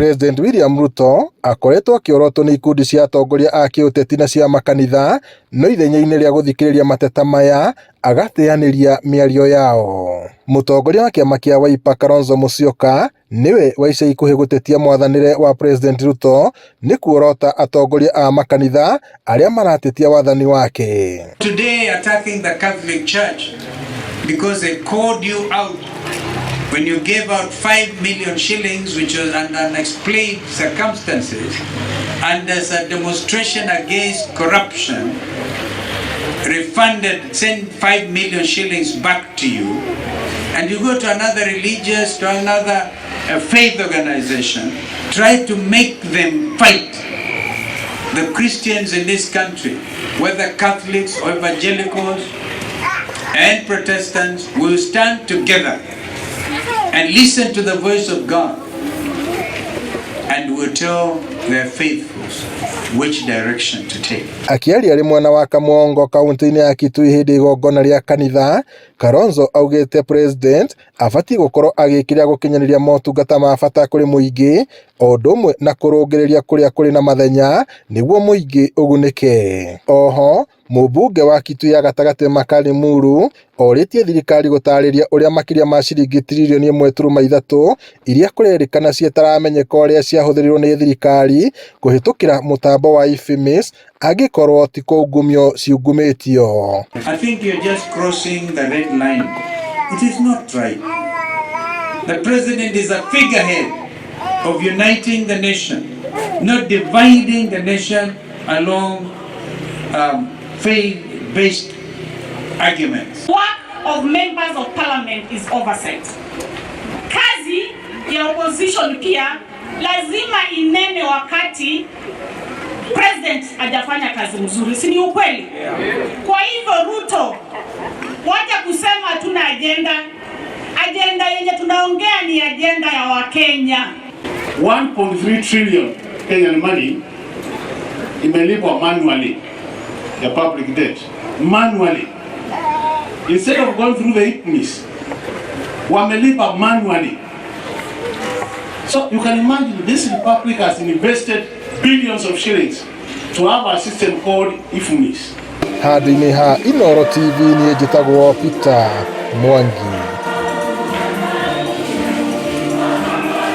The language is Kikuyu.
President William Ruto akoretwo akĩorotwo nĩ ikundi cia atongoria a kĩũteti na cia makanitha, no ithenya-inĩ rĩa gũthikĩrĩria mateta maya agateanĩria mĩario yao. Mũtongoria wa kĩama kĩa Wiper Kalonzo Musyoka nĩwe wa ica ikuhĩ gũtetia mwathanĩre wa President Ruto nĩ kuorota atongoria a makanitha arĩa maratetia wathani wake. Today attacking the Catholic Church because they called you out when you gave out 5 million shillings, which was under unexplained circumstances, and as a demonstration against corruption, refunded, sent 5 million shillings back to you, and you go to another religious, to another faith organization, try to make them fight the Christians in this country, whether Catholics or evangelicals and Protestants, will stand together and listen to the voice of God and will tell their faithfuls which direction to take. Akĩaria arĩ mwena wa Kamwongo kaunti-inĩ ya Kitui hĩndĩ igongona rĩa kanitha, Kalonzo augĩte President abatiĩ gũkorwo agĩkĩrĩra gũkinyanĩria motungata ma bata kũrĩ mũingĩ o ũndũ ũmwe na kũrũngĩrĩria kũrĩa kũrĩ na mathenya nĩguo mũingĩ ũgunĩke. Oho mũmbunge wa Kitui ya gatagatĩ Makali Mulu orĩtie thirikari gũtarĩria ũrĩa makĩria ma ciringi tiririoni 1.3 iria kũrerĩkana citaramenyeka ũrĩa ciahũthĩrirwo nĩ thirikari kũhĩtũkĩra mũtambo wa IFMIS angĩkorwo ti kũungumio ciungumĩtio. I think you're just crossing the red line. It is not right. The president is a figurehead of uniting the nation, not dividing the nation along faith-based arguments. Work of members of parliament is oversight. Kazi ya opposition pia lazima inene wakati president hajafanya kazi mzuri, si ni ukweli? Kwa hivyo Ruto, wacha kusema hatuna agenda. Agenda yenye tunaongea ni agenda ya Wakenya. 1.3 trillion Kenyan money imelipwa manually, the public debt manually, instead of going through the IFMIS, wamelipa manually. So you can imagine this republic has invested billions of shillings to have a system called IFMIS. Handũ-inĩ ha Inooro TV niĩ njĩtagwo Peter Mwangi.